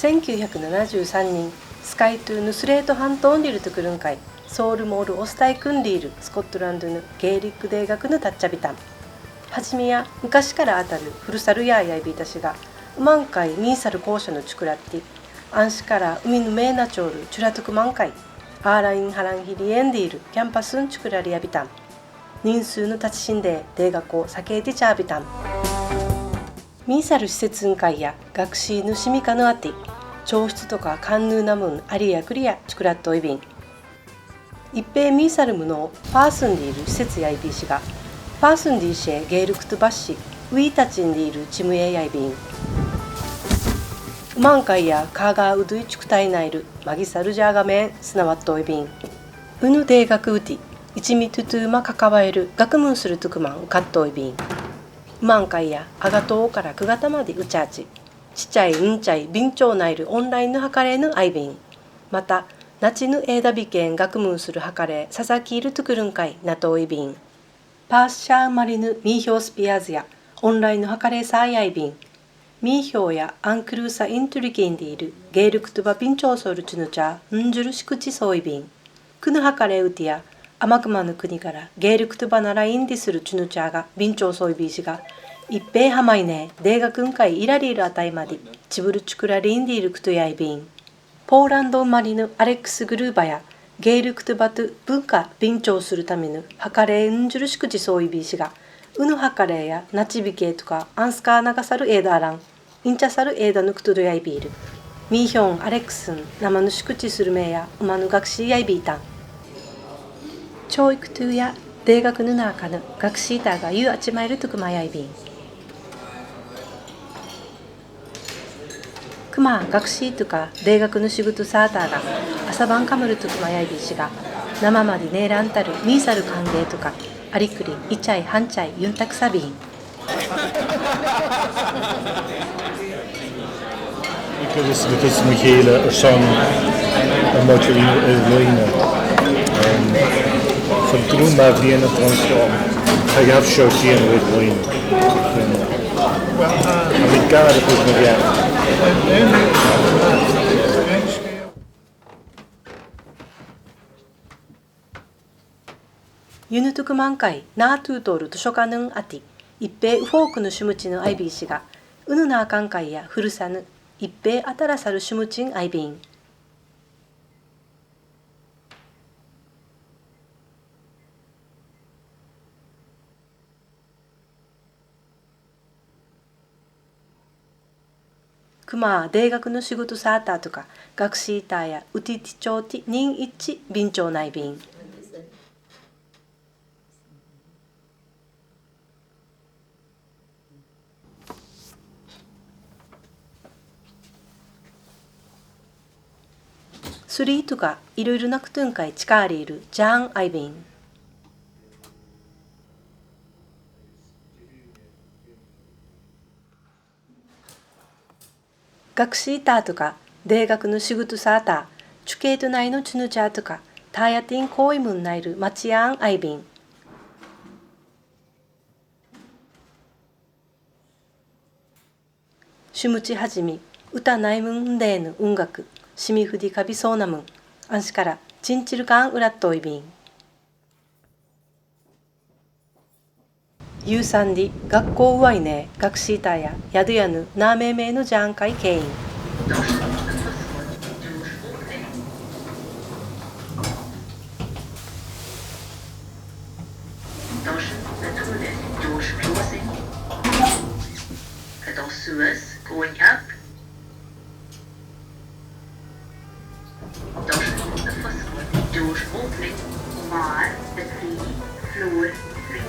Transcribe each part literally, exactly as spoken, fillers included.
千九百七十三年、スカイ島のスレート半島にいるところんかい、ソールモールオスタイクンでいるスコットランドのゲーリック大学のたっちゃびたん。はじめや、昔からあたる古猿ややいびいたちが、うまんかい見さる校舎のちくらって、あんしから海の目なちょうるちゅらとくまんかい、アーラインハランヒリエンでいるキャンパスんちくられやびたん。人数の立ち死んで、大学を避けてちゃびたん。見さる施設んかいや、学士のしみかのあて、教室とかかんぬうなもんありやくりやちくらっといびん。一平見さるものを、パースンでいる施設やいびいしが、パースンでいしえ、芸力とばし、ウィータチンでいるチームやいびん。うまんかいや、かがうどいちくたいないる、マギサルジャーがめん、すなわっといびん。うぬ大学うて、一味ととうまかかわえる、学問するとくまん、うかっといびん。うまんかいや、あがとうからくがたまでうちゃち、ちちゃい、うんちゃい、便長ないるオンラインのはかれのあいびん。また、なちのえいだびけん学問するはかれ、ささきいるとくるんかい、なといびん。パース社生まれのミーヒョースピアーズや、オンラインのはかれさあやいびん。ミーヒョーやアンクルーサイントリケインでいる、芸力とば便長そうるちのちゃ、うんじゅるしくちそういびん。くのはかれうてや、あまくまの国から、芸力とばならいんでするちのちゃが、便長そういびんしが、一平はまいね、大学んかいいられるあたいまで、ちぶるちくられいんでいるくとやいびん。ポーランド生まれのアレックス・グルーバや、芸力とばと文化便長するためのはかれうんじゅるしくちそういびんしが、うのはかれや、なちびけとか、あんすかながさるえいだあらん、いんちゃさるえいだのくとどやいびいる。ミーヒョン、アレックスン、なまのしくちするめいや、うまの学士やいびいたん。教育とや、大学の中の学士たが言うあちまいるとくまやいびん。くま、学士とか、大学の仕事さあたが、朝晩かむるとくまやいびしが、生までねえらんたる、みいさる歓迎とか、ありくり、いちゃい、はんちゃい、ユンタクサビン。Agus, agus mo chéile ar son an motor in ar loine. Um, fan grúm má bhíonn an tránstáil, tá gabh seo díon ar loine. Well, uh, I mean, God, it was my dad. Yunu tukumankai, na tutoru to shokanun ati, ippe ufoku no shumuchi no aibin shiga, unu na kankai ya furusanu, ippe atarasaru shumuchin aibin. Kuma, deigaku no shigoto sata tuka, gakushita ya utitichou ti nin ichi binchou naibin. Suri tuka, iroiro na kutunkai chikari iru, jan aibin. Gakushita tuka, deigaku no shigoto sata, chuketo nai no chunucha tuka, tayatin koimun nairu machian aibin. Shumuchi hajimi, uta naimun ndenu ungaku, shimi fudi kabi sonamun, anshikara, chinchiru kan urattoibin. Yusandi, gakko uaine, gakushita ya, yaduyanu, nameme no jankai kein. Going up. Doors na foscoil, doors opening, mar, the tree, floor, tree.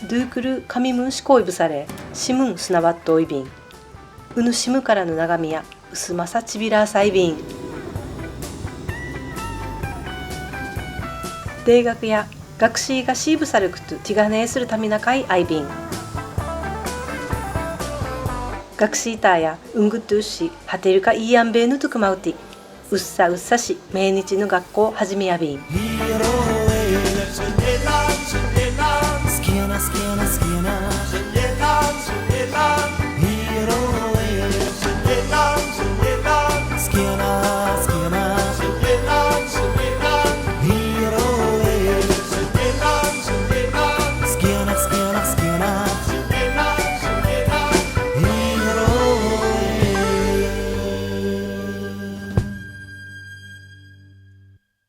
Dukuru kamimun shikoi busare, shimun sunawattoi bin. Unu shimu kara no nagami ya, usumasa chibira saibin. Deigaku ya, gakushi ga shibusaru kutu, tigane suru taminakai aibin. Gakushita ya, ungutu shi, hateru ka ian benu tukumauti. Ussa ussa shi, meinichi no gakko hajime abin.